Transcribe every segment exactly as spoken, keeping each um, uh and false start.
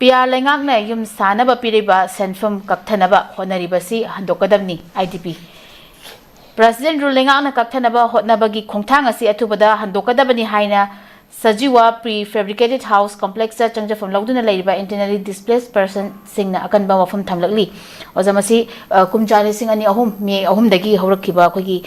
P R ꯂꯩꯉꯥꯛꯅ ꯌꯨꯝ ꯁꯥꯅꯕ ꯄꯤꯔꯤꯕ ꯁꯦꯟꯐꯝ ꯀꯛꯊꯅꯕ ꯍꯣꯠꯅꯔꯤꯕꯁꯤ ꯍꯟꯗꯣꯛꯀꯗꯕꯅꯤ꯫ I D P. President rule ꯂꯩꯉꯥꯛꯅ ꯀꯛꯊꯅꯕ ꯍꯣꯠꯅꯕꯒꯤ ꯈꯣꯡꯊꯥꯡ ꯑꯁꯤ ꯑꯊꯨꯕꯗ ꯍꯟꯗꯣꯛꯀꯗꯕꯅꯤ ꯍꯥꯏꯅ ꯁꯖꯤꯋꯥ ꯄ꯭ꯔꯤ ꯐꯦꯕ꯭ꯔꯤꯀꯦꯇꯦꯗ ꯍꯥꯎꯁ ꯀꯣꯝꯄ꯭ꯂꯦꯛꯁꯇ ꯆꯪꯖꯐꯝ ꯂꯧꯗꯨꯅ ꯂꯩꯔꯤꯕ ꯏꯟꯇꯔꯅꯦꯂꯤ ꯗꯤꯁꯄ꯭ꯂꯦꯁ ꯄꯔꯁꯟꯁꯤꯡꯅ ꯑꯀꯟꯕ ꯋꯥꯐꯝ ꯊꯝꯂꯛꯂꯤ꯫ ꯑꯣꯖꯥ, ꯃꯁꯤ, ꯑ, ꯀꯨꯝꯖꯥ ꯂꯤꯁꯤꯡ ꯑꯅꯤ ꯑꯍꯨꯝ, ꯃꯦ ꯑꯍꯨꯝꯗꯒꯤ ꯍꯧꯔꯛꯈꯤꯕ ꯑꯩꯈꯣꯏꯒꯤ,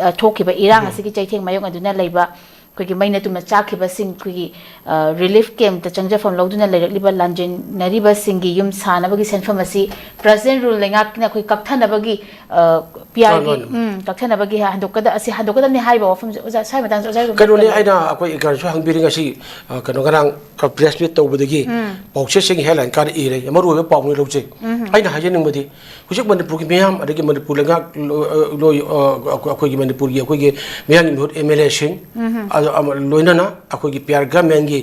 ꯑ, ꯊꯣꯛꯈꯤꯕ ꯏꯔꯥꯡ ꯑꯁꯤꯒꯤ ꯆꯩꯊꯦꯡ ꯃꯥꯌꯣꯛꯅꯗꯨꯅ ꯂꯩꯕ ꯑꯩꯈꯣꯏꯒꯤ ꯃꯩꯅ ꯇꯨꯝꯅ ꯆꯥꯛꯈꯤꯕꯁꯤꯡ, ꯑꯩꯈꯣꯏꯒꯤ, ꯑ, ꯔꯤꯂꯤꯐ ꯀꯦꯝꯞꯇ ꯆꯪꯖꯐꯝ ꯂꯧꯗꯨꯅ ꯂꯩꯔꯛꯂꯤꯕ ꯂꯥꯟꯖꯦꯟꯅꯔꯤꯕꯁꯤꯡꯒꯤ ꯌꯨꯝ ꯁꯥꯅꯕꯒꯤ ꯁꯦꯟꯐꯝ ꯑꯁꯤ ꯄ꯭ꯔꯁꯤꯗꯦꯟ ꯔꯨꯜ ꯂꯩꯉꯥꯛꯅ ꯑꯩꯈꯣꯏ ꯀꯛꯊꯅꯕꯒꯤ, ꯑ, ꯄꯤ ꯑꯥꯔꯒꯤ, ꯃꯥꯅꯤ, ꯃꯥꯅꯤ꯫ ꯎꯝ, ꯀꯛꯊꯅꯕꯒꯤ ꯍꯟꯗꯣꯛꯀꯗ-, ꯑꯁꯤ ꯍꯟꯗꯣꯛꯀꯗꯕꯅꯤ ꯍꯥꯏꯔꯤꯕ ꯋꯥꯐꯝꯁꯦ, ꯑꯣꯖꯥ, ꯁ꯭ꯋꯥꯏ ꯃꯇꯥꯡꯁꯦ ꯑꯣꯖꯥ ꯍꯣꯏ ꯀꯩꯅꯣꯅꯤ, ꯀꯩꯅꯣ? ꯑꯩꯅ ꯑꯩꯈꯣꯏ ꯏꯀꯥꯏꯁꯨ ꯍꯪꯕꯤꯔꯤ ꯉꯁꯤ, ꯑ, ꯀꯩꯅꯣ, ꯉꯔꯥꯡ ꯄ꯭ꯔꯦꯁ ꯃꯤꯠ ꯇꯧꯕꯗꯒꯤ ꯎꯝ꯫ ꯄꯥꯎꯆꯦꯁꯤꯡ ꯍꯦꯗꯂꯥꯏꯟ ꯀꯥꯔ ꯏꯔꯦ, ꯃꯔꯨꯑꯣꯏꯕ ꯄꯥꯎꯅꯤ ꯂꯧꯖꯩ꯫ ꯎꯝ꯫ ꯑꯩꯅ ꯍꯥꯏꯖꯅꯤꯡꯕꯗꯤ ꯍꯧꯖꯤꯛ ꯃꯅꯤꯄꯨꯔꯒꯤ ꯃꯤꯌꯥꯝ, ꯑꯗꯒꯤ ꯃꯅꯤꯄꯨꯔ ꯂꯩꯉꯥꯛ, ꯂꯣ-, ꯂꯣꯏ-, ꯑ, ꯑꯩꯈꯣꯏꯒꯤ ꯃꯅꯤꯄꯨꯔꯒꯤ ꯑꯩꯈꯣꯏꯒꯤ ꯃꯤꯌꯥꯝꯒꯤ ꯃꯤꯍꯨꯠ ꯑꯦꯝ ꯑꯦꯜ ꯑꯦꯁꯤꯡ, ꯎꯝ꯫ ꯑꯗ, ꯑꯃ, ꯂꯣꯏꯅꯅ ꯑꯩꯈꯣꯏꯒꯤ ꯄꯤ ꯑꯥꯔ ꯒꯃꯦꯟꯒꯤ,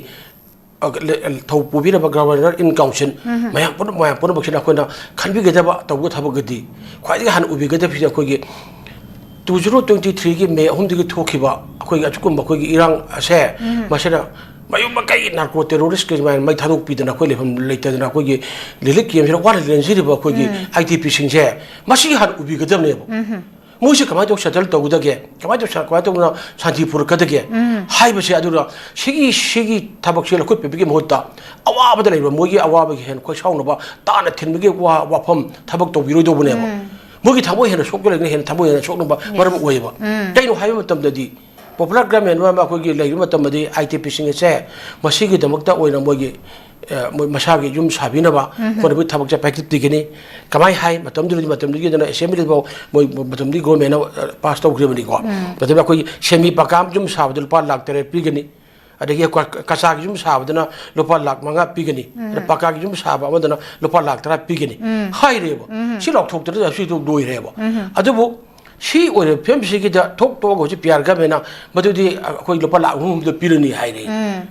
ꯑ, ꯂꯦ-, ꯊꯧ ꯄꯨꯕꯤꯔꯕ ꯒꯕꯔꯅꯔ ꯏꯟ ꯀꯥꯎꯟꯁꯤꯜ, ꯎꯝ꯫ ꯃꯌꯥꯝ ꯄꯨꯝꯅꯃꯛ, ꯃꯌꯥꯝ ꯄꯨꯝꯅꯃꯛꯁꯤꯅ ꯑꯩꯈꯣꯏꯅ ꯈꯟꯕꯤꯒꯗꯕ, ꯇꯧꯒꯗꯕ ꯊꯕꯛꯀꯗꯤ ꯈ꯭ꯋꯥꯏꯗꯒꯤ ꯍꯥꯟꯅ ꯎꯕꯤꯒꯗꯕꯁꯤ ꯑꯩꯈꯣꯏꯒꯤ two zero twenty three ꯒꯤ ꯃꯦ ꯑꯍꯨꯝꯗꯒꯤ ꯊꯣꯛꯈꯤꯕ ꯑꯩꯈꯣꯏꯒꯤ ꯑꯁꯤꯒꯨꯝꯕ ꯑꯩꯈꯣꯏꯒꯤ ꯏꯔꯥꯡ ꯑꯁꯦ, ꯎꯝ꯫ ꯃꯁꯤꯅ ꯃꯌꯨꯝ ꯃꯀꯩꯒꯤ ꯅꯥꯔꯀꯣ ꯇꯦꯔꯣꯔꯤꯁꯀꯤ ꯁꯨꯃꯥꯏꯅ ꯃꯩ ꯊꯥꯗꯣꯛꯄꯤꯗꯅ ꯑꯩꯈꯣꯏ ꯂꯩꯐꯝ ꯂꯩꯇꯗꯅ ꯑꯩꯈꯣꯏꯒꯤ ꯔꯤꯂꯤꯐ ꯀꯦꯝꯁꯤꯗ ꯋꯥꯅ ꯂꯦꯟꯖꯔꯤꯕ ꯑꯩꯈꯣꯏꯒꯤ, ꯎꯝ꯫ ꯑꯥꯏ ꯗꯤ ꯄꯤꯁꯤꯡꯁꯦ ꯃꯁꯤ ꯍꯥꯟꯅ ꯎꯕꯤꯒꯗꯕꯅꯦꯕ꯫ ꯎꯝ꯫ ꯃꯣꯏꯁꯦ ꯀꯃꯥꯏꯅ ꯇꯧ ꯁꯦꯇꯜ ꯇꯧꯒꯗꯒꯦ, ꯀꯃꯥꯏꯅ ꯇꯧ-, ꯀꯃꯥꯏꯅ ꯇꯧꯅ ꯁꯥꯟꯇꯤ ꯄꯨꯔꯛꯀꯗꯒꯦ ꯎꯝ꯫ ꯍꯥꯏꯕꯁꯦ꯫ ꯑꯗꯨꯅ ꯁꯤꯒꯤ, ꯁꯤꯒꯤ ꯊꯕꯛꯁꯦ ꯂꯧꯈꯠꯄꯤꯕꯒꯤ ꯃꯍꯨꯠꯇ ꯑꯋꯥꯕꯗ ꯂꯩꯕ ꯃꯣꯏꯒꯤ ꯑꯋꯥꯕꯒꯤ ꯍꯦꯟꯅ ꯈꯣꯏ ꯁꯥꯎꯅꯕ ꯇꯥꯅ ꯊꯤꯟꯕꯒꯤ ꯋꯥ-, ꯋꯥꯐꯝ ꯊꯕꯛ ꯇꯧꯕꯤꯔꯣꯏꯗꯧꯕꯅꯦꯕ꯫ ꯎꯝ꯫ ꯃꯣꯏꯒꯤ ꯊꯃꯣꯏ ꯍꯦꯟꯅ ꯁꯣꯛꯇꯣꯏ ꯂꯩꯅ ꯍꯦꯟꯅ ꯊꯃꯣꯏ ꯍꯦꯟꯅ ꯁꯣꯛꯅꯕ ꯃꯔꯝ ꯑꯣꯏꯌꯦꯕ꯫ ꯎꯝ꯫ ꯀꯩꯅꯣ ꯍꯥꯏꯕ ꯃꯇꯝꯗꯗꯤ popular government ꯑꯃ ꯑꯩꯈꯣꯏꯒꯤ ꯂꯩꯔꯤꯕ ꯃꯇꯝꯗꯗꯤ ꯑꯥꯏ ꯗꯤ ꯄꯤꯁꯤꯡ ꯑꯁꯦ ꯃꯁꯤꯒꯤꯗꯃꯛꯇ ꯑꯣꯏꯅ ꯃꯣꯏꯒꯤ, ꯑ, ꯃꯣꯏ ꯃꯁꯥꯒꯤ ꯌꯨꯝ ꯁꯥꯕꯤꯅꯕ ꯎꯝ꯫ ꯍꯣꯠꯅꯕꯒꯤ ꯊꯕꯛꯁꯦ ꯄꯥꯏꯈꯠꯄꯤꯒꯅꯤ꯫ ꯀꯃꯥꯏ ꯍꯥꯏ ꯃꯇꯝꯗꯨꯗꯗꯤ, ꯃꯇꯝꯗꯨꯒꯤꯗꯅ ꯑꯦꯁꯦꯝꯕ꯭ꯂꯤꯗꯐꯥꯎ ꯃꯣꯏ ꯃꯇꯝꯗꯨꯒꯤ ꯒꯣꯔꯃꯦꯟꯅ, ꯑ, ꯄꯥꯁ ꯇꯧꯈ꯭ꯔꯤꯕꯅꯤꯀꯣ꯫ ꯎꯝ꯫ ꯃꯇꯝꯗ ꯑꯩꯈꯣꯏꯒꯤ ꯁꯦꯃꯤ ꯄꯀꯥ ꯌꯨꯝ ꯁꯥꯕꯗ ꯂꯨꯄꯥ ꯂꯥꯛ ꯇꯔꯦꯠ ꯄꯤꯒꯅꯤ꯫ ꯑꯗꯒꯤ ꯀ-, ꯀꯆꯥꯒꯤ ꯌꯨꯝ ꯁꯥꯕꯗꯅ ꯂꯨꯄꯥ ꯂꯥꯛ ꯃꯉꯥ ꯄꯤꯒꯅꯤ, ꯎꯝ꯫ ꯑꯗ ꯄꯀꯥꯒꯤ ꯌꯨꯝ ꯁꯥꯕ ꯑꯃꯗꯅ ꯂꯨꯄꯥ ꯂꯥꯛ ꯇꯔꯥ ꯄꯤꯒꯅꯤ ꯎꯝ꯫ ꯍꯥꯏꯔꯦꯕ꯫ ꯎꯝ꯫ ꯁꯤ ꯂꯥꯎꯊꯣꯛꯇꯅ ꯁꯤꯗꯣ ꯂꯣꯏꯔꯦꯕ꯫ ꯎꯝ꯫ ꯑꯗꯨꯕꯨ ꯁꯤ ꯑꯣꯏꯔꯤꯕ ꯐꯤꯕꯝꯁꯤꯒꯤꯗ ꯊꯣꯛ ꯇꯣꯛꯑꯒ ꯍꯧꯖꯤꯛ ꯄꯤ ꯑꯥꯔ ꯒꯃꯦꯟꯅ ꯃꯗꯨꯗꯤ ꯑꯩꯈꯣꯏ ꯂꯨꯄꯥ ꯂꯥꯛ ꯑꯍꯨꯝꯗ ꯄꯤꯔꯅꯤ ꯍꯥꯏꯔꯦ꯫ ꯎꯝ꯫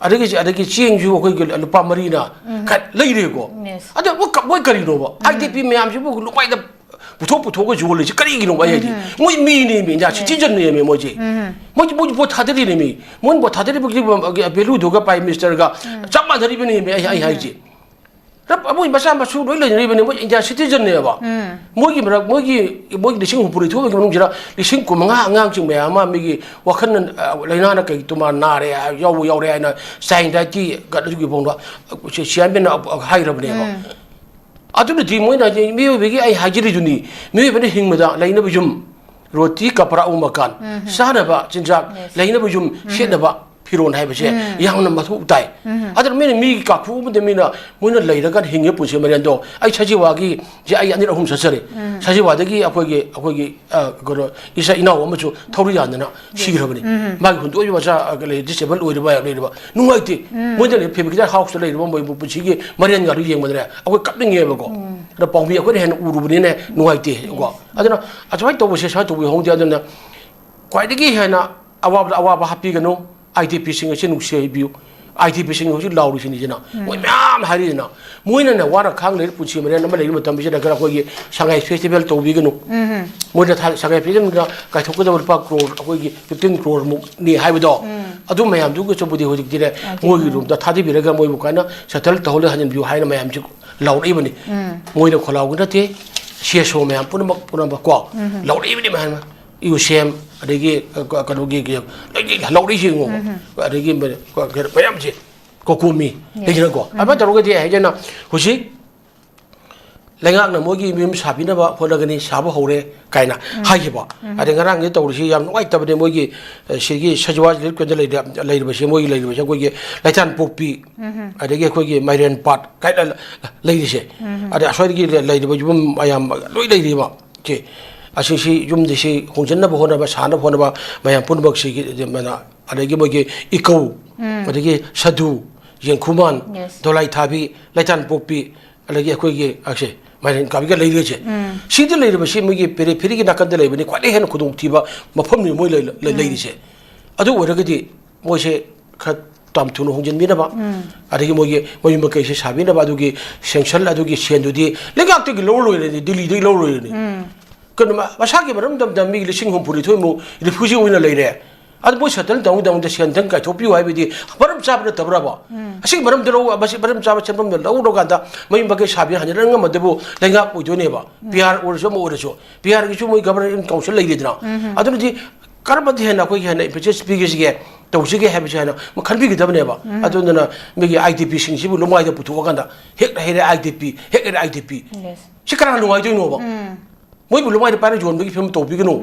ꯑꯗꯒꯤ, ꯑꯗꯒꯤ ꯆꯦꯡꯁꯨ ꯑꯩꯈꯣꯏꯒꯤ ꯂꯨꯄꯥ ꯃꯔꯤꯅ ꯎꯝ꯫ ꯈ-, ꯂꯩꯔꯦꯀꯣ꯫ Yes꯫ ꯑꯗ ꯃꯣꯏ ꯀ-, ꯃꯣꯏ ꯀꯔꯤꯅꯣꯕ? ꯎꯝ꯫ ꯑꯥꯏ ꯗꯤ ꯄꯤ ꯃꯌꯥꯝꯁꯤꯕꯨ ꯂꯨꯄꯥꯏꯗ ꯄꯨꯊꯣꯛ ꯄꯨꯊꯣꯛꯑꯒ ꯌꯣꯜꯂꯤꯁꯤ ꯀꯔꯤꯒꯤꯅꯣ ꯑꯩ ꯍꯥꯏꯗꯤ? ꯃꯣꯏ ꯃꯤꯅꯦꯃꯤ, ꯏꯟꯗꯤꯌꯥ ꯁꯤꯇꯤꯖꯟꯅꯦꯃꯤ ꯃꯣꯏꯁꯦ꯫ ꯃꯣꯏ ꯃꯣꯏ ꯚꯣꯠ ꯊꯥꯗꯔꯤꯅꯦꯃꯤ꯫ ꯃꯣꯏ ꯚꯣꯠ ꯊꯥꯗꯔꯤꯕꯒꯤ ꯚꯦꯂꯨꯗꯨꯒ ꯄ꯭ꯔꯥꯏꯝ ꯃꯤꯅꯤꯁꯇꯔꯒ ꯆꯞ ꯃꯥꯟꯅꯔꯤꯕꯅꯦꯃꯤ ꯑꯩ ꯑꯩ ꯍꯥꯏꯁꯦ꯫ ꯃꯣꯏ ꯃꯆꯥ ꯃꯁꯨ ꯂꯣꯏ ꯂꯩꯅꯔꯤꯕꯅꯦ, ꯃꯣꯏ ꯏꯟꯗꯤꯌꯥ ꯁꯤꯇꯤꯖꯟꯅꯦꯕ꯫ ꯃꯣꯏꯒꯤ ꯃꯔꯛ ꯃꯣꯏꯒꯤ ꯃꯣꯏꯒꯤ ꯂꯤꯁꯤꯡ ꯍꯨꯝꯐꯨꯅꯤꯊꯣꯏꯒꯤ ꯃꯅꯨꯡꯁꯤꯗ ꯂꯤꯁꯤꯡ ꯀꯨꯟꯃꯉꯥ ꯑꯉꯥꯡꯁꯤꯡ ꯃꯌꯥꯝ ꯑꯃ ꯃꯤꯒꯤ ꯋꯥꯈꯜꯅ, ꯑ, ꯂꯥꯏꯅꯥꯅ ꯀꯩ ꯇꯨꯃꯥ ꯅꯥꯔꯦ, ꯌꯥꯎꯕ ꯌꯥꯎꯔꯦ ꯍꯥꯏꯅ ꯆꯥꯏꯜ ꯗꯥꯏꯠꯀꯤ ꯑꯗꯨꯒꯤ ꯐꯥꯎꯗ ꯁꯤ ꯁꯤ ꯑꯥꯏ ꯑꯦꯝ ꯑꯦꯅ ꯍꯥꯏꯈ꯭ꯔꯕꯅꯦꯕ꯫ ꯑꯗꯨꯅꯗꯤ ꯃꯣꯏꯅ ꯍꯥꯏꯗꯤ ꯃꯤꯑꯣꯏꯕꯒꯤ ꯑꯩ ꯍꯥꯏꯖꯔꯤꯗꯨꯅꯤ, ꯃꯤꯑꯣꯏꯕꯅ ꯍꯤꯡꯕꯗ ꯂꯩꯅꯕ ꯌꯨꯝ, ꯔꯣꯇꯤ ꯀꯄꯔꯥ ꯎ ꯃꯀꯥꯟ, ꯆꯥꯅꯕ ꯆꯤꯟꯖꯥꯛ, ꯂꯩꯅꯕ ꯌꯨꯝ, ꯁꯦꯠꯅꯕ ꯐꯤꯔꯣꯟ ꯍꯥꯏꯕꯁꯦ ꯌꯥꯝꯅ ꯃꯊꯧ ꯇꯥꯏ꯫ ꯑꯗꯨꯅ ꯃꯤꯅ ꯃꯤꯒꯤ ꯀꯥꯈꯨ ꯑꯃꯗ ꯃꯤꯅ ꯃꯣꯏꯅ ꯂꯩꯔꯒ ꯍꯤꯡꯉꯦ ꯄꯨꯟꯁꯤ ꯃꯔꯦꯟꯗꯣ꯫ ꯑꯩ ꯁꯖꯤꯋꯥꯒꯤ ꯁꯦ ꯑꯩ ꯑꯅꯤꯔꯛ ꯑꯍꯨꯝ ꯆꯠꯆꯔꯦ꯫ ꯁꯖꯤꯋꯥꯗꯒꯤ ꯑꯩꯈꯣꯏꯒꯤ ꯑꯩꯈꯣꯏꯒꯤ ꯑ, ꯀꯩꯅꯣ, ꯏꯆꯥ ꯏꯅꯥꯎ ꯑꯃꯁꯨ ꯊꯧꯔꯤ ꯌꯥꯟꯗꯅ ꯁꯤꯈ꯭ꯔꯕꯅꯤ꯫ ꯃꯥꯒꯤ ꯍꯨꯟꯗꯣꯛꯏꯕ ꯃꯆꯥ, ꯑ, ꯂꯩ, ꯗꯤꯁꯦꯕꯜ ꯑꯣꯏꯔꯤꯕ ꯂꯩꯔꯤꯕ ꯅꯨꯡꯉꯥꯏꯇꯦ꯫ ꯃꯣꯏꯗ ꯂꯩ ꯐꯦꯃꯤꯂꯤ ꯍꯥꯎꯁꯇ ꯂꯩꯔꯤꯕ ꯃꯣꯏꯕꯨ ꯄꯨꯟꯁꯤꯒꯤ ꯃꯔꯦꯟ ꯉꯥꯗꯨ ꯌꯦꯡꯕꯗꯅꯦ ꯑꯩꯈꯣꯏ ꯀꯞꯅꯤꯡꯉꯦꯕꯀꯣ꯫ ꯑꯗ ꯄꯥꯎꯃꯤ ꯑꯩꯈꯣꯏꯅ ꯍꯦꯟꯅ ꯎꯔꯨꯕꯅꯤꯅ ꯅꯨꯡꯉꯥꯏꯇꯦ ꯀꯣ꯫ ꯑꯗꯨꯅ ꯑꯁꯨꯃꯥꯏꯅ ꯇꯧꯕꯁꯦ ꯁꯨꯃꯥꯏꯅ ꯇꯧꯕꯤꯍꯧꯗꯦ꯫ ꯑꯗꯨꯅ ꯈ꯭ꯋꯥꯏꯗꯒꯤ ꯍꯦꯟꯅ ꯑꯋꯥꯕꯗ ꯑꯋꯥꯕ ꯍꯥꯞꯄꯤꯒꯅꯨ꯫ ꯑꯥꯏ ꯗꯤ ꯄꯤꯁꯤꯡ ꯑꯁꯤ ꯅꯨꯡꯁꯤ ꯍꯩꯕꯤꯌꯨ꯫ ꯑꯥꯏ ꯗꯤ ꯄꯤꯁꯤꯡ ꯍꯧꯖꯤꯛ ꯂꯥꯎꯔꯤꯁꯤꯅꯤꯗꯅ꯫ ꯃꯣꯏ ꯃꯌꯥꯝ ꯍꯥꯏꯔꯤꯗꯅ꯫ ꯃꯣꯏꯅꯅꯦ ꯋꯥꯅ ꯈꯥꯡ ꯂꯩꯔ ꯄꯨꯟꯁꯤ ꯃꯔꯦꯟ ꯑꯃ ꯂꯩꯔꯤ ꯃꯇꯝꯁꯤꯗ ꯈꯔ ꯑꯩꯈꯣꯏꯒꯤ ꯁꯉꯥꯏ ꯐꯦꯁꯇꯤꯚꯦꯜ ꯇꯧꯕꯤꯒꯅꯨ꯫ ꯃꯣꯏꯅ ꯊꯥ-, ꯁꯉꯥꯏ ꯐꯦꯁꯇꯤꯚꯦꯜꯗ ꯀꯥꯏꯊꯣꯛꯀꯗꯕ ꯂꯨꯄꯥ ꯀ꯭ꯔꯣꯔ, ꯑꯩꯈꯣꯏꯒꯤ ꯐꯤꯐꯇꯤꯟ ꯀ꯭ꯔꯣꯔꯃꯨꯛꯅꯤ ꯍꯥꯏꯕꯗꯣ꯫ ꯑꯗꯨ ꯃꯌꯥꯝꯗꯨꯒꯤ ꯆꯨꯝꯕꯨꯗꯤ ꯍꯧꯖꯤꯛꯇꯤꯅꯦ ꯃꯣꯏꯒꯤ ꯔꯨꯝꯗ ꯊꯥꯗꯕꯤꯔꯒ ꯃꯣꯏꯕꯨ ꯀꯥꯏꯅ ꯁꯦꯇꯜ ꯇꯧꯍꯜꯂ ꯍꯟꯖꯤꯟꯕꯤꯌꯨ ꯍꯥꯏꯅ ꯃꯌꯥꯝꯁꯤ ꯂꯥꯎꯔꯛꯏꯕꯅꯤ꯫ ꯃꯣꯏꯅ ꯈꯣꯜꯂꯥꯎꯒꯤ ꯅꯠꯇꯦ, ꯁꯤ ꯑꯦꯁ ꯑꯣ ꯃꯌꯥꯝ ꯄꯨꯝꯅꯃꯛ, ꯄꯨꯝꯅꯃꯛ ꯀꯣ ꯂꯥꯎꯔꯛꯏꯕꯅꯤ ꯃꯌꯥꯝ ꯑꯃ꯫ ꯌꯨꯁꯦꯝ, ꯑꯗꯒꯤ, ꯑ, ꯀ-, ꯀꯩꯅꯣꯒꯤ, ꯀ-, ꯂꯣꯏꯅ ꯂꯧꯔꯛꯏꯁꯤ ꯌꯦꯡꯉꯣ꯫ ꯑꯗꯒꯤ ꯃ-, ꯀ-, ꯀꯩꯅꯣ ꯃꯌꯥꯝꯁꯦ, ꯀꯣꯀꯣꯃꯤ, ꯂꯩꯗꯅꯀꯣ꯫ ꯑꯗꯨꯃꯥꯏꯅ ꯇꯧꯔꯒꯗꯤ ꯑꯩ ꯍꯥꯏꯖꯅ ꯍꯧꯖꯤꯛ ꯂꯩꯉꯥꯛꯅ ꯃꯣꯏꯒꯤ ꯃꯌꯨꯝ ꯁꯥꯕꯤꯅꯕ ꯍꯣꯠꯅꯒꯅꯤ, ꯁꯥꯕ ꯍꯧꯔꯦ ꯀꯥꯏꯅ ꯍꯥꯏꯈꯤꯕ꯫ ꯑꯗꯩ ꯉꯔꯥꯡꯁꯦ ꯇꯧꯔꯤꯁꯤ ꯌꯥꯝ ꯅꯨꯡꯉꯥꯏꯇꯕꯅꯦ꯫ ꯃꯣꯏꯒꯤ, ꯑ, ꯁꯤꯒꯤ ꯁꯖꯤꯋꯥ ꯔꯤꯂꯤꯐ ꯀꯦꯝꯗ ꯂꯩꯔ-, ꯂꯩꯔꯤꯕꯁꯦ, ꯃꯣꯏꯒꯤ ꯂꯩꯔꯤꯕꯁꯦ ꯑꯩꯈꯣꯏꯒꯤ ꯂꯩꯇꯥꯟꯄꯣꯛꯄꯤ, ꯑꯗꯒꯤ ꯑꯩꯈꯣꯏꯒꯤ ꯃꯥꯏꯔꯦꯟ ꯄꯥꯠ ꯀꯥꯏꯅ ꯂꯩꯔꯤꯁꯦ꯫ ꯑꯗꯩ ꯑꯁ꯭ꯋꯥꯏꯗꯒꯤ ꯂꯩ-, ꯂꯩꯔꯤꯕ ꯌꯨꯝ ꯃꯌꯥꯝ ꯂꯣꯏ ꯂꯩꯔꯤꯕ꯫ ꯁꯦ, ꯑꯁꯤꯁꯤ ꯌꯨꯝꯗꯤ ꯁꯤ ꯍꯣꯡꯖꯤꯟꯅꯕ ꯍꯣꯠꯅꯕ, ꯁꯥꯅꯕ ꯍꯣꯠꯅꯕ ꯃꯌꯥꯝ ꯄꯨꯝꯅꯃꯛꯁꯤꯒꯤ, ꯑꯗꯒꯤ ꯃꯣꯏꯒꯤ ꯏꯀꯧ, ꯑꯗꯒꯤ ꯁꯗꯨ, ꯌꯦꯡꯈꯨꯃꯥꯟ, ꯗꯣꯂꯥꯏ ꯊꯥꯕꯤ, ꯂꯩꯇꯥꯟ ꯄꯣꯛꯄꯤ, ꯑꯗꯒꯤ ꯑꯩꯈꯣꯏꯒꯤ, ꯑꯁꯦ, ꯃꯥꯏꯔꯦꯟ ꯀꯥꯕꯤꯒ ꯂꯩꯔꯤꯁꯦ꯫ ꯁꯤꯗ ꯂꯩꯔꯤꯕꯁꯤ ꯃꯣꯏꯒꯤ ꯄꯦꯔꯤꯐꯦꯔꯤꯒꯤ ꯅꯥꯀꯟꯗ ꯂꯩꯕꯅꯤ, ꯈ꯭ꯋꯥꯏꯗꯒꯤ ꯍꯦꯟꯅ ꯈꯨꯗꯣꯡꯊꯤꯕ ꯃꯐꯝꯅꯤ ꯃꯣꯏ ꯂꯩ-, ꯂꯩ-, ꯂꯩꯔꯤꯁꯦ꯫ ꯑꯗꯨ ꯑꯣꯏꯔꯒꯗꯤ ꯃꯣꯏꯁꯦ ꯈꯔ ꯌꯥꯝ ꯊꯨꯅ ꯍꯣꯡꯖꯤꯟꯕꯤꯅꯕ, ꯑꯗꯒꯤ ꯃꯣꯏꯒꯤ ꯃꯌꯨꯝ ꯃꯀꯩꯁꯦ ꯁꯥꯕꯤꯅꯕ ꯑꯗꯨꯒꯤ ꯁꯦꯡꯁꯟ, ꯑꯗꯨꯒꯤ ꯁꯦꯟꯗꯨꯗꯤ ꯂꯩꯉꯥꯛꯇꯒꯤ ꯂꯧꯔ ꯂꯣꯏꯔꯦꯅꯤ, ꯗꯤꯜꯂꯤꯗꯒꯤ ꯂꯧꯔ ꯂꯣꯏꯔꯦꯅꯤ꯫ ꯀꯩꯅꯣ, ꯃ-, ꯃꯁꯥꯒꯤ ꯃꯔꯝ ꯗꯝꯗ ꯃꯤꯒꯤ ꯂꯤꯁꯤꯡ ꯍꯨꯝꯐꯨ ꯅꯤꯊꯣꯏꯃꯨꯛ ꯔꯤꯐ꯭ꯌꯨꯖꯤ ꯑꯣꯏꯅ ꯂꯩꯔꯦ꯫ ꯑꯗꯨ ꯃꯣꯏ ꯁꯦꯇꯜ ꯇꯧꯅ ꯇꯧꯅ ꯁꯦꯟ ꯊꯪ ꯀꯥꯏꯊꯣꯛꯄꯤꯌꯨ ꯍꯥꯏꯕꯗꯤ ꯃꯔꯝ ꯆꯥꯕ ꯅꯠꯇꯕ꯭ꯔꯕ? ꯑꯁꯤꯒꯤ ꯃꯔꯝꯗ ꯂꯧ-, ꯃꯁꯤ ꯃꯔꯝ ꯆꯥꯕ ꯁꯦꯟꯐꯝꯗ ꯂꯧꯔꯀꯥꯟꯗ ꯃꯌꯨꯝ ꯃꯀꯩ ꯁꯥꯕꯤ ꯍꯟꯖꯤꯟꯅ ꯉꯝꯃꯗꯕꯨ ꯂꯩꯉꯥꯛ ꯑꯣꯏꯗꯣꯏꯅꯦꯕ꯫ ꯄꯤ ꯑꯥꯔ ꯑꯣꯏꯔꯁꯨ ꯑꯃ ꯑꯣꯏꯔꯁꯨ, ꯄꯤ ꯑꯥꯔꯒꯤꯁꯨ ꯃꯣꯏ ꯒꯚꯔꯅꯃꯦꯟ ꯀꯥꯎꯟꯁꯤꯜ ꯂꯩꯔꯤꯗꯅ꯫ ꯑꯗꯨꯅꯗꯤ ꯀꯔꯝꯕꯗ ꯍꯦꯟꯅ ꯑꯩꯈꯣꯏꯒꯤ ꯍꯦꯟꯅ ꯏꯝꯄꯦꯆꯁ ꯄꯤꯒꯦꯁꯤꯒꯦ, ꯇꯧꯁꯤꯒꯦ ꯍꯥꯏꯕꯁꯤ ꯍꯥꯟꯅ ꯈꯟꯕꯤꯒꯗꯕꯅꯦꯕ꯫ ꯑꯗꯨꯗꯨꯅ ꯃꯤꯒꯤ ꯑꯥꯏ ꯗꯤ ꯄꯤꯁꯤꯡꯁꯤꯕꯨ ꯂꯨꯃꯥꯏꯗ ꯄꯨꯊꯣꯛꯑꯀꯥꯟꯗ ꯍꯦꯛ ꯍꯩꯔꯦ ꯑꯥꯏ ꯗꯤ ꯄꯤ, ꯍꯦꯛ ꯍꯩꯔꯦ ꯑꯥꯏ ꯗꯤ ꯄꯤ꯫ ꯁꯤ ꯀꯅꯥꯅ ꯅꯨꯡꯉꯥꯏꯗꯣꯏꯅꯣꯕ? ꯃꯣꯏꯕꯨ ꯂꯨꯃꯥꯏꯗ ꯄꯥꯏꯔ ꯌꯣꯟꯕꯒꯤ ꯐꯤꯕꯝ ꯇꯧꯕꯤꯒꯅꯨ꯫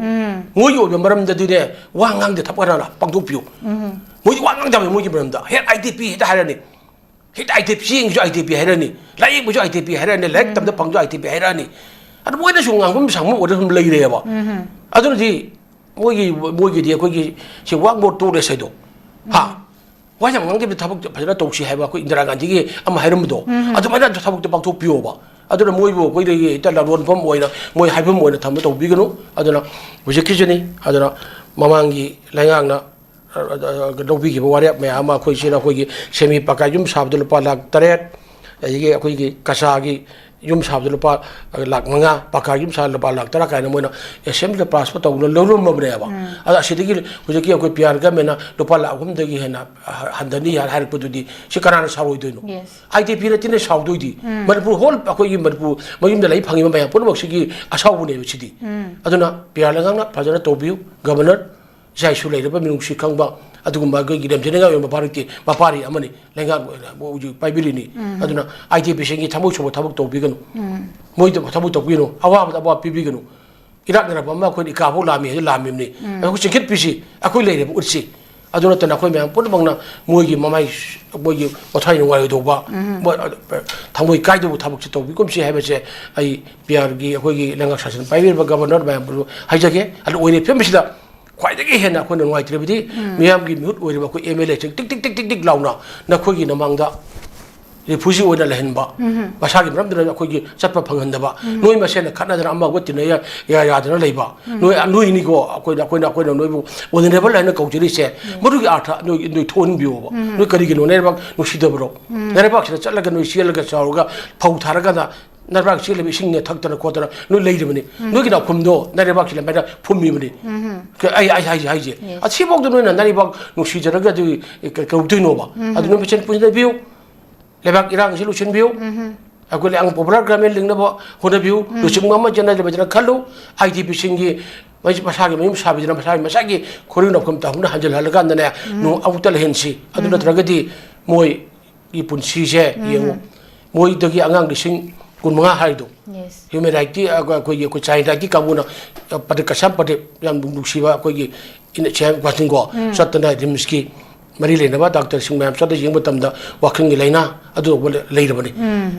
ꯃꯣꯏꯒꯤ ꯑꯣꯏꯕ ꯃꯔꯝꯗꯗꯤꯅꯦ, ꯋꯥ ꯉꯥꯡꯗꯦ ꯊꯕꯛ ꯈꯔ ꯄꯥꯡꯊꯣꯛꯄꯤꯌꯨ꯫ ꯃꯣꯏꯗꯤ ꯋꯥ ꯉꯥꯡꯗꯕꯅꯤ ꯃꯣꯏꯒꯤ ꯃꯔꯝꯗ꯫ ꯍꯦꯛ ꯑꯥꯏ ꯗꯤ ꯄꯤ ꯍꯦꯛꯇ ꯍꯥꯏꯔꯅꯤ꯫ ꯍꯦꯛꯇ I D P, ꯆꯦꯡꯒꯤꯁꯨ I D ꯄꯤ ꯍꯥꯏꯔꯅꯤ, ꯂꯥꯏꯌꯦꯡꯕꯁꯨ ꯑꯥꯏ ꯗꯤ ꯄꯤ ꯍꯥꯏꯔꯛꯑꯅꯤ, ꯂꯥꯏꯔꯤꯛ ꯇꯝꯗ ꯐꯪꯁꯨ ꯑꯥꯏ ꯗꯤ ꯄꯤ ꯍꯥꯏꯔꯛꯑꯅꯤ꯫ ꯑꯗꯨ ꯃꯣꯏꯅꯁꯨ ꯉꯥꯡꯐꯝ ꯁꯥꯡꯐꯝ ꯑꯣꯏꯔ ꯁꯨꯝ ꯂꯩꯔꯦꯕ꯫ ꯑꯗꯨꯅꯗꯤ ꯃꯣꯏꯒꯤ, ꯃꯣꯏꯒꯤꯗꯤ ꯑꯩꯈꯣꯏꯒꯤ ꯁꯤ ꯋꯥꯛ ꯃꯣꯔ ꯇꯣꯛ ꯂꯦꯁ ꯍꯥꯏꯗꯣ꯫ ꯍꯥ? ꯋꯥ ꯌꯥꯝ ꯉꯥꯡꯗꯕꯤꯗ ꯊꯕꯛ ꯐꯖꯅ ꯇꯧꯁꯤ ꯍꯥꯏꯕ ꯑꯩꯈꯣꯏ ꯏꯟꯗꯤꯔꯥ ꯒꯥꯟꯙꯤꯒꯤ ꯑꯃ ꯍꯥꯏꯔꯝꯕꯗꯣ, ꯑꯗꯨꯃꯥꯏꯅ ꯊꯕꯛꯇꯣ ꯄꯥꯡꯊꯣꯛꯄꯤꯌꯣꯕ꯫ ꯑꯗꯨꯅ ꯃꯣꯏꯕꯨ ꯑꯩꯈꯣꯏꯗꯒꯤ ꯍꯦꯛꯇ ꯂꯥꯂꯣꯟꯐꯝ ꯑꯣꯏꯅ, ꯃꯣꯏ ꯍꯥꯏꯐꯝ ꯑꯣꯏꯅ ꯊꯝꯕ ꯇꯧꯕꯤꯒꯅꯨ꯫ ꯑꯗꯨꯅ ꯍꯧꯖꯤꯛꯀꯤꯁꯤꯅꯤ꯫ ꯑꯗꯨꯅ ꯃꯃꯥꯡꯒꯤ ꯂꯩꯉꯥꯛꯅ, ꯑ, ꯑ, ꯑ, ꯂꯧꯕꯤꯈꯤꯕ ꯋꯥꯔꯦꯞ ꯃꯌꯥꯝ ꯑꯃ, ꯑꯩꯈꯣꯏꯁꯤꯅ ꯑꯩꯈꯣꯏꯒꯤ ꯁꯦꯃꯤ ꯄꯀꯥ ꯌꯨꯝ ꯁꯥꯕꯗ ꯂꯨꯄꯥ ꯂꯥꯈ ꯇꯔꯦꯠ, ꯑꯗꯒꯤ ꯑꯩꯈꯣꯏꯒꯤ ꯀꯆꯥꯒꯤ ꯌꯨꯝ ꯁꯥꯕꯗ ꯂꯨꯄꯥ ꯂꯥꯈ ꯃꯉꯥ, ꯄꯀꯥ ꯌꯨꯝ ꯁꯥꯕꯗ ꯂꯨꯄꯥ ꯂꯥꯈ ꯇꯔꯥ ꯀꯥꯏꯅ ꯃꯣꯏꯅ ꯑꯦꯁꯦꯝꯕ꯭ꯂꯤꯗ ꯄꯥꯁ ꯇꯧꯗꯨꯅ ꯂꯧꯔꯝꯃꯕꯅꯦꯕ꯫ ꯑꯗꯣ ꯑꯁꯤꯗꯒꯤ ꯍꯧꯖꯤꯛꯀꯤ ꯑꯩꯈꯣꯏ ꯄꯤ ꯑꯥꯔ ꯒꯃꯦꯟꯅ ꯂꯨꯄꯥ ꯂꯥꯈ ꯑꯍꯨꯝꯗꯒꯤ ꯍꯦꯟꯅ ꯍ-, ꯍꯟꯊꯅꯤ ꯍꯥꯏꯅ ꯍꯥꯏꯔꯛꯄꯗꯨꯗꯤ ꯁꯤ ꯀꯅꯥꯅ ꯁꯥꯎꯔꯣꯏꯗꯣꯏꯅꯣ? Yes. ꯑꯥꯏ ꯗꯤ ꯄꯤ ꯅꯠꯇꯦꯅꯦ ꯁꯥꯎꯗꯣꯏꯗꯤ꯫ ꯃꯅꯤꯄꯨꯔ ꯍꯣꯜ ꯑꯩꯈꯣꯏꯒꯤ ꯃꯅꯤꯄꯨꯔ ꯃꯌꯨꯝꯗ ꯂꯩ ꯐꯪꯉꯤꯕ ꯃꯌꯥꯝ ꯄꯨꯝꯅꯃꯛꯁꯤꯒꯤ ꯑꯁꯥꯎꯕꯅꯦꯕ ꯁꯤꯗꯤ꯫ ꯑꯗꯨꯅ ꯄꯤ ꯑꯥꯔ ꯂꯩꯉꯥꯛꯅ ꯐꯖꯅ ꯇꯧꯕꯤꯌꯨ, ꯒꯕꯔꯅꯔ ꯏꯆꯥ ꯏꯁꯨ ꯂꯩꯔꯕ ꯃꯤꯅꯨꯡꯁꯤ ꯈꯪꯕ ꯑꯗꯨꯒꯨꯝꯕ ꯑꯩꯈꯣꯏꯒꯤ ꯂꯝꯖꯤꯡꯅꯤꯡꯉꯥꯏ ꯑꯣꯏꯕ ꯃꯄꯥꯔꯤꯛꯇꯤ, ꯃꯄꯥꯔꯤ ꯑꯃꯅꯤ꯫ ꯂꯩꯉꯥꯛ ꯑꯣꯏꯅ ꯍꯧꯖꯤꯛ ꯄꯥꯏꯕꯤꯔꯤꯅꯤ꯫ ꯑꯗꯨꯅ ꯑꯥꯏ ꯗꯤ ꯄꯤꯁꯤꯡꯒꯤ ꯊꯃꯣꯏ ꯁꯣꯛꯄ ꯊꯕꯛ ꯇꯧꯕꯤꯒꯅꯨ꯫ ꯃꯣꯏꯗ ꯊꯕꯛ ꯇꯧꯕꯤꯒꯅꯨ, ꯑꯋꯥꯕꯗ ꯑꯋꯥꯕ ꯄꯤꯕꯤꯒꯅꯨ꯫ ꯏꯔꯥꯛꯅꯔꯕ ꯑꯃ ꯑꯩꯈꯣꯏꯅ ꯏꯀꯥꯐꯧ ꯂꯥꯝꯃꯤ ꯍꯥꯏꯗꯤ ꯂꯥꯝꯃꯤꯕꯅꯤ꯫ ꯑꯩꯈꯣꯏ ꯆꯤꯡꯈꯠꯄꯤꯁꯤ, ꯑꯩꯈꯣꯏ ꯂꯩꯔꯤꯕ ꯎꯠꯁꯤ꯫ ꯑꯗꯨ ꯅꯠꯇꯅ ꯑꯩꯈꯣꯏ ꯃꯌꯥꯝ ꯄꯨꯝꯅꯃꯛꯅ ꯃꯣꯏꯒꯤ ꯃꯃꯥꯏ, ꯃꯣꯏꯒꯤ ꯃꯊ꯭ꯋꯥꯏ ꯅꯨꯡꯉꯥꯏꯔꯣꯏꯗꯧꯕ, ꯃꯣꯏ, ꯊꯃꯣꯏ ꯀꯥꯏꯗꯧꯕ ꯊꯕꯛꯁꯤ ꯇꯧꯕꯤꯒꯨꯝꯁꯤ ꯍꯥꯏꯕꯁꯦ ꯑꯩ ꯄꯤ ꯑꯥꯔꯒꯤ ꯑꯩꯈꯣꯏꯒꯤ ꯂꯩꯉꯥꯛ ꯁꯥꯁꯟ ꯄꯥꯏꯕꯤꯔꯤꯕ ꯒꯕꯔꯅꯔ ꯃꯌꯥꯝꯕꯨ ꯍꯥꯏꯖꯒꯦ꯫ ꯑꯗꯨ ꯑꯣꯏꯔꯤꯕ ꯐꯤꯕꯝꯁꯤꯗ ꯈ꯭ꯋꯥꯏꯗꯒꯤ ꯍꯦꯟꯅ ꯑꯩꯈꯣꯏꯅ ꯅꯨꯡꯉꯥꯏꯇ꯭ꯔꯤꯕꯗꯤ ꯃꯤꯌꯥꯝꯒꯤ ꯃꯤꯍꯨꯠ ꯑꯣꯏꯔꯤꯕ ꯑꯩꯈꯣꯏ ꯑꯦꯝ ꯑꯦꯜ ꯑꯦꯁꯤꯡ ꯇꯤꯛ ꯇꯤꯛ ꯇꯤꯛ ꯇꯤꯛ ꯇꯤꯛ ꯂꯥꯎꯅ ꯅꯈꯣꯏꯒꯤ ꯅꯃꯥꯡꯗ ꯔꯤꯐ꯭ꯌꯨꯖꯤ ꯑꯣꯏꯅ ꯂꯩꯍꯟꯕ, ꯃꯁꯥꯒꯤ ꯃꯔꯝꯗꯨꯅ ꯑꯩꯈꯣꯏꯒꯤ ꯆꯠꯄ ꯐꯪꯍꯟꯗꯕ, ꯅꯣꯏ ꯃꯁꯦꯟꯅ ꯈꯠꯅꯗꯅ ꯑꯃꯒ ꯇꯤꯟꯅ ꯌꯥ-, ꯌꯥ-, ꯌꯥꯗꯅ ꯂꯩꯕ, ꯅꯣꯏ, ꯅꯣꯏꯅꯤꯀꯣ, ꯑꯩꯈꯣꯏꯅ, ꯑꯩꯈꯣꯏꯅ, ꯑꯩꯈꯣꯏꯅ ꯅꯣꯏꯕꯨ vulnerable ꯍꯥꯏꯅ ꯀꯧꯖꯔꯤꯁꯦ, ꯃꯗꯨꯒꯤ ꯑꯥꯔꯊ ꯅꯣꯏ, ꯅꯣꯏ ꯊꯣꯛꯍꯟꯕꯤꯌꯣꯕ꯫ ꯅꯣꯏ ꯀꯔꯤꯒꯤꯅꯣ ꯅꯩꯔꯕ ꯅꯨꯡꯁꯤꯗꯕ꯭ꯔꯣ? ꯅꯩꯔꯕꯥꯛꯁꯤꯗ ꯆꯠꯂꯒ ꯅꯣꯏ ꯆꯦꯜꯂꯒ ꯆꯥꯎꯔꯒ ꯐꯧ ꯊꯥꯔꯀꯥꯟꯗ ꯅꯩꯔꯕꯥꯛ ꯆꯦꯜꯂꯤꯕ ꯏꯁꯤꯡꯅꯦ ꯊꯛꯇꯅ ꯈꯣꯠꯇꯅ ꯅꯣꯏ ꯂꯩꯔꯤꯕꯅꯤ꯫ ꯅꯣꯏꯒꯤ ꯅꯥꯎꯈꯨꯝꯗꯣ ꯅꯩꯔꯕꯥꯛꯁꯤ ꯂꯝꯕꯥꯏꯗ ꯐꯨꯝꯃꯤꯕꯅꯤ꯫ ꯀ-, ꯑꯩ, ꯑꯩ ꯍꯥꯏꯁꯦ, ꯍꯥꯏꯁꯦ꯫ Yes. ꯑꯁꯤꯐꯥꯎꯗ ꯅꯣꯏꯅ ꯅꯩꯔꯕꯥꯛ ꯅꯨꯡꯁꯤꯖꯔꯒ ꯑꯗꯨ ꯀ-, ꯀꯩꯗꯧꯗꯣꯏꯅꯣꯕ? ꯑꯗꯨ ꯅꯣꯏ ꯃꯁꯦꯟ ꯄꯨꯟꯅꯕꯤꯌꯨ꯫ ꯂꯩꯕꯥꯛ ꯏꯔꯥꯡ ꯑꯁꯤ ꯂꯣꯏꯁꯤꯟꯕꯤꯌꯨ꯫ ꯑꯩꯈꯣꯏ ꯑꯪ popular government ꯂꯤꯡꯅꯕ ꯍꯣꯠꯅꯕꯤꯌꯨ꯫ ꯂꯨꯆꯤꯡꯕ ꯑꯃ ꯆꯦꯟꯅꯔꯤꯕꯗꯅ ꯈꯜꯂꯨ꯫ IDP ꯁꯤꯡꯒꯤ ꯃꯁꯥꯒꯤ ꯃꯌꯨꯝ ꯁꯥꯕꯤꯗꯅ ꯃꯁꯥꯒꯤ, ꯃꯁꯥꯒꯤ ꯈꯣꯏꯔꯤꯡ ꯅꯥꯎꯈꯨꯝ ꯇꯧꯍꯧꯅ ꯍꯟꯖꯤꯜꯍꯜꯂꯀꯥꯟꯗꯅꯦ, ꯅꯣꯡ ꯑꯃꯨꯛꯇ ꯂꯩꯍꯟꯁꯤ꯫ ꯑꯗꯨ ꯅꯠꯇ꯭ꯔꯒꯗꯤ ꯃꯣꯏꯒꯤ ꯄꯨꯟꯁꯤꯁꯦ ꯌꯦꯡꯉꯨ꯫ ꯃꯣꯏꯗꯒꯤ ꯑꯉꯥꯡ ꯂꯤꯁꯤꯡ ꯀꯨꯟꯃꯉꯥ ꯍꯥꯏꯗꯣ꯫ Yes. Human rightꯀꯤ, ꯑ, ꯑꯩꯈꯣꯏꯒꯤ, ꯑꯩꯈꯣꯏ child rightꯀꯤ ꯀꯥꯡꯕꯨꯅ, ꯑ, ꯄꯗꯦꯞ ꯀꯁꯥꯝ ꯄꯗꯦꯞ ꯌꯥꯝ ꯅꯨꯡꯁꯤꯕ ꯑꯩꯈꯣꯏꯒꯤ ꯏꯟ-, ꯁꯤꯌꯥꯝ ꯋꯥꯁꯤꯡꯀꯣ ꯆꯠꯇꯅ RIMSꯀꯤ ꯃꯔꯤ ꯂꯩꯅꯕ doctorꯁꯤꯡ ꯃꯌꯥꯝ ꯆꯠꯂ ꯌꯦꯡꯕ ꯃꯇꯝꯗ ꯋꯥꯈꯜꯒꯤ ꯂꯥꯏꯅꯥ ꯑꯗꯨ ꯂꯩꯔꯕꯅꯤ꯫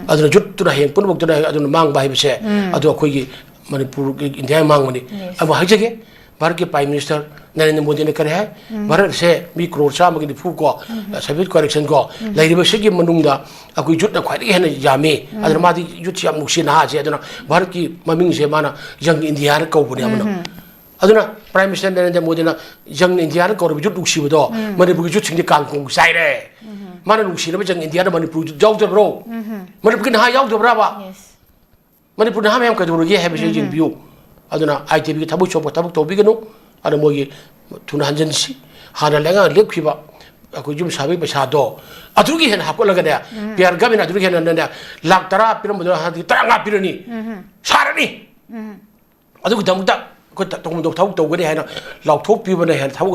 ꯑꯗꯨꯅ youthꯇꯨꯅ ꯍꯌꯦꯡ ꯄꯨꯝꯅꯃꯛꯇꯨꯅ ꯑꯗꯨꯅ ꯃꯥꯡꯕ ꯍꯥꯏꯕꯁꯦ, ꯑꯗꯨ ꯑꯩꯈꯣꯏꯒꯤ ꯃꯅꯤꯄꯨꯔꯒꯤ, ꯏꯟꯗꯤꯌꯥ ꯃꯥꯡꯕꯅꯤ꯫ Yes. ꯑꯃ ꯍꯥꯏꯖꯒꯦ, ꯚꯥꯔꯠꯀꯤ Prime Minister ꯅꯔꯦꯟꯗ꯭ꯔ ꯃꯣꯗꯤꯅ ꯀꯔꯤ ꯍꯥꯏ? ꯚꯥꯔꯠꯁꯦ ꯃꯤ ꯀ꯭ꯔꯣꯔ ꯆꯥꯝꯃꯒ ꯅꯤꯐꯨ ꯀꯣ, ꯁꯕꯤꯠ ꯀꯣꯔꯦꯛꯁꯟ ꯀꯣ, ꯂꯩꯔꯤꯕꯁꯤꯒꯤ ꯃꯅꯨꯡꯗ ꯑꯩꯈꯣꯏ youthꯅ ꯈ꯭ꯋꯥꯏꯗꯒꯤ ꯍꯦꯟꯅ ꯌꯥꯝꯃꯤ꯫ ꯑꯗꯨꯅ ꯃꯥꯗꯤ youthꯁꯤ ꯌꯥꯝ ꯅꯨꯡꯁꯤ, ꯅꯍꯥꯁꯦ꯫ ꯑꯗꯨꯅ ꯚꯥꯔꯠꯀꯤ ꯃꯃꯤꯡꯁꯦ ꯃꯥꯅ Young Indiaꯅ ꯀꯧꯕꯅꯦ ꯑꯃꯅ꯫ ꯑꯗꯨꯅ Prime Minister ꯅꯔꯦꯟꯗ꯭ꯔ ꯃꯣꯗꯤꯅ Young Indiaꯅ ꯀꯧꯔꯤꯕ youth ꯅꯨꯡꯁꯤꯕꯗꯣ ꯃꯅꯤꯄꯨꯔꯒꯤ youthꯁꯤꯡꯗꯤ ꯀꯥꯡꯈꯣꯡ ꯆꯥꯏꯔꯦ꯫ ꯃꯥꯅ ꯅꯨꯡꯁꯤꯅꯕ Young Indiaꯗ ꯃꯅꯤꯄꯨꯔ ꯌꯥꯎꯗꯕ꯭ꯔꯣ? ꯃꯅꯤꯄꯨꯔꯒꯤ ꯅꯍꯥ ꯌꯥꯎꯗꯕ꯭ꯔꯕ? Yes. ꯃꯅꯤꯄꯨꯔ ꯅꯍꯥ ꯃꯌꯥꯝ ꯀꯩꯗꯧꯔꯒꯦ ꯍꯥꯏꯕꯁꯤ ꯌꯦꯡꯕꯤꯌꯨ꯫ ꯑꯗꯨꯅ IDPꯒꯤ ꯊꯕꯛ ꯁꯣꯛꯄ ꯊꯕꯛ ꯇꯧꯕꯤꯒꯅꯨ꯫ ꯑꯗꯨꯅ ꯃꯣꯏꯒꯤ ꯊꯨꯅ ꯍꯟꯖꯤꯟꯁꯤ꯫ ꯍꯥꯟꯅ ꯂꯩꯉꯥꯛ ꯂꯦꯞꯈꯤꯕ ꯑꯩꯈꯣꯏ ꯌꯨꯝ ꯁꯥꯕꯒꯤ ꯄꯩꯁꯥꯗꯣ ꯑꯗꯨꯒꯤ ꯍꯦꯟꯅ ꯍꯥꯞꯀꯠꯂꯒꯅꯦ, ꯄꯤꯌꯔ ꯒꯃꯦꯟ ꯑꯗꯨꯒꯤ ꯍꯦꯟꯅꯅꯦ, ꯂꯥꯛ ꯇꯔꯥ ꯄꯤꯔꯝꯕꯗꯣ ꯍꯟꯗꯛꯇꯤ ꯇꯔꯥꯃꯉꯥ ꯄꯤꯔꯅꯤ꯫ ꯁꯥꯔꯅꯤ꯫ ꯑꯗꯨꯒꯤꯗꯃꯛꯇ ꯑꯩꯈꯣꯏ ꯇ-, ꯇꯧꯐꯝ ꯊꯣꯛꯄ ꯊꯕꯛ ꯇꯧꯒꯅꯤ ꯍꯥꯏꯅ ꯂꯥꯎꯊꯣꯛꯄꯤꯕꯅ ꯍꯦꯟꯅ ꯊꯕꯛ